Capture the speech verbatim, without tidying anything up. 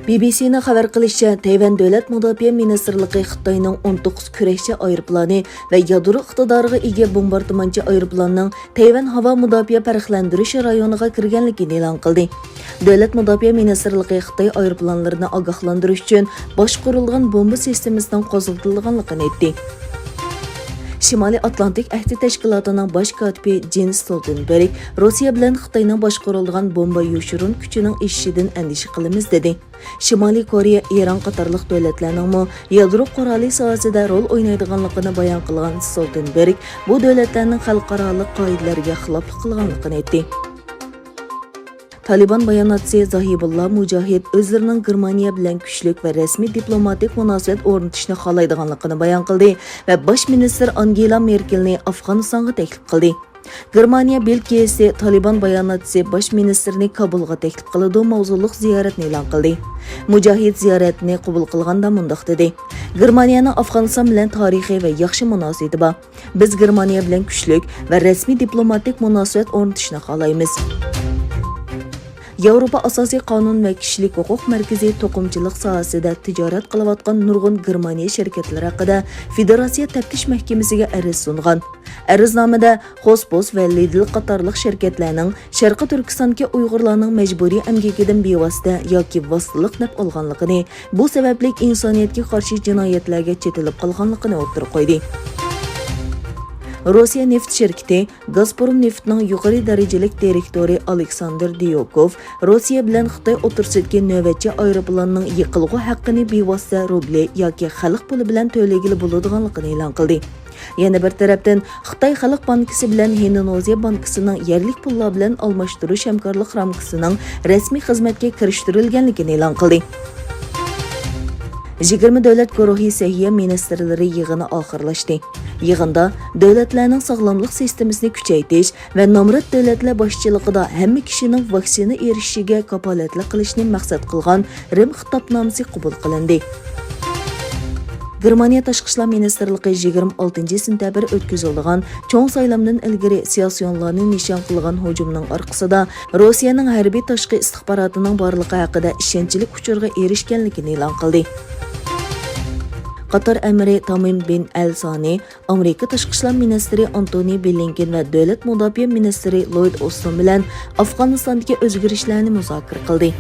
بى بى سىنىڭ خەۋەر قىلىشىچە، تەيۋەن دۆلەت مۇداپىئە مىنىستىرلىقى خىتاينىڭ ئون توققۇز كۈرەشچى ئايروپىلانى ۋە يادرو ئىقتىدارىغا ئىگە بومباردىمانچى ئايروپىلاننىڭ تەيۋەن ھاۋا مۇداپىئە پەرقلەندۈرۈش رايونىغا كىرگەنلىكىنى ئېلان قىلدى. دۆلەت مۇداپىئە مىنىستىرلىقى خىتاي ئايروپىلانلىرىنى ئاگاھلاندۇرۇش ئۈچۈن باشقۇرۇلغان بومبا سىستېمىسىنىڭ قوزغىتىلىدىغانلىقىنى ئېيتتى. شىمالىي ئاتلانتىك ئەھدى تەشكىلاتىنىڭ باش كاتىپى جېنس ستولتېنبېرگ روسىيە بىلەن خىتاينىڭ باشقۇرۇلىدىغان بومبا يوشۇرۇن كۈچىنىڭ ئېشىشىدىن ئەندىشە قىلىمىز، دېدى. شىمالىي كورېيە، ئىران قاتارلىق دۆلەتلەرنىڭمۇ يادرو قورالى ساھەسىدە رول ئوينايدىغانلىقىنى بايان قىلغان ستولتېنبېرگ بۇ دۆلەتلەرنىڭ خەلقئارالىق قائىدىلەرگە خىلاپلىق قىلغانلىقىنى ئېيتتى. تالىبان باياناتچىسى زاھىبۇللا مۇجاھىد ئۆزلىرىنىڭ گېرمانىيە بىلەن كۈچلۈك ۋە رەسمىي دىپلوماتىك مۇناسىۋەت ئورنىتىشنى خالايدىغانلىقىنى بايان قىلدى ۋە باش مىنىستىر ئانگېلا مېركېلنى ئافغانىستانغا تەكلىپ قىلدى. گېرمانىيە بىلد گېزىتى تالىبان باياناتچىسى باش مىنىستىرنى كابۇلغا تەكلىپ قىلىدۇ ماۋزۇلۇق زىيارەتنى ئېلان قىلدى. مۇجاھىد زىيارەتنى قوبۇل قىلغاندا مۇنداق دېدى: گېرمانىيەنىڭ ئافغانىستان بىلەن تارىخىي ۋە ياخشى مۇناسىۋىتى بار. بىز گېرمانىيە بىلەن كۈچلۈك ۋە رەسمىي دىپلوماتىك مۇناسىۋەت ئورنىتىشنى خالايمىز. ياۋروپا ئاساسىي قانۇن ۋە كىشىلىك ھوقۇق مەركىزى توقۇمىچىلىق ساھەسىدە تىجارەت قىلىۋاتقان نۇرغۇن گېرمانىيە شىركەتلىرى ھەققىدە فېدېراتسىيە تەپتىش مەھكىمىسىگە ئەرز سۇنغان. ئەرزنامىدە خوسبوس ۋە لىدل قاتارلىق شىركەتلەرنىڭ شەرقىي تۈركىستاندىكى ئۇيغۇرلارنىڭ مەجبۇرىي ئەمگىكىدىن بىۋاسىتە ياكى ۋاسىتىلىق نەپ ئالغانلىقىنى، بۇ سەۋەبلىك ئىنسانىيەتكە قارشى جىنايەتلەرگە چېتىلىپ قالغانلىقىنى ئوتتۇرىغا قويدى. روسىيە نېفىت شىركىتى گازپروم نېفىتنىڭ يۇقىرى دەرىجىلىك دىرېكتورى ئالېكساندىر دىيوكوف روسىيە بىلەن خىتاي ئوتتۇرىسىدىكى نۆۋەتچى ئايروپىلاننىڭ يېقىلغۇ ھەققىنى بىۋاسىتە روبلى ياكى خەلق پۇلى بىلەن تۆلىگىلى بولىدىغانلىقىنى ئېلان قىلدى. يەنە بىر تەرەپتىن، خىتاي خەلق بانكىسى بىلەن ھىندونېزىيە بانكىسىنىڭ يەرلىك پۇللار بىلەن ئالماشتۇرۇش ھەمكارلىق رامكىسىنىڭ رەسمىي خىزمەتكە كىرىشتۈرۈلگەنلىكىنى ئېلان قىلدى. يىگىرمە دۆلەت گۇرۇھى سەھىيە مىنىستىرلىرى يىغىنى ئاخىرلاشتى. يىغىندا دۆلەتلەرنىڭ ساغلاملىق سىستېمىسىنى كۈچەيتىش ۋە نامرات دۆلەتلەر باشچىلىقىدا ھەممە كىشىنىڭ ۋاكسىنا ئېرىشىشىگە كاپالەتلىك قىلىشنى مەقسەت قىلغان رىم خىتابنامىسى قوبۇل قىلىندى. گېرمانىيە تاشقى ئىشلار مىنىستىرلىقى يىگىرمە ئالتىنچى سېنتەبىر ئۆتكۈزۈلىدىغان چوڭ سايلامدىن ئىلگىرى سىياسىيونلارنى نىشان قىلغان ھۇجۇمنىڭ ئارقىسىدا روسىيەنىڭ ھەربىي تاشقى ئىستىخباراتىنىڭ بارلىقى ھەققىدە ئىشەنچلىك ئۇچۇرغا ئېرىشكەنلىكىنى ئېلان قىلدى. قاتار ئەمىرى تامىم بىن ئەل سانى، ئامېرىكا تاشقى ئىشلار مىنىستىرى ئانتونى بلىنكېن ۋە دۆلەت مۇداپىئە مىنىستىرى لويد ئوستون بىلەن ئافغانىستاندىكى ئۆزگىرىشلەرنى مۇزاكىرە قىلدى.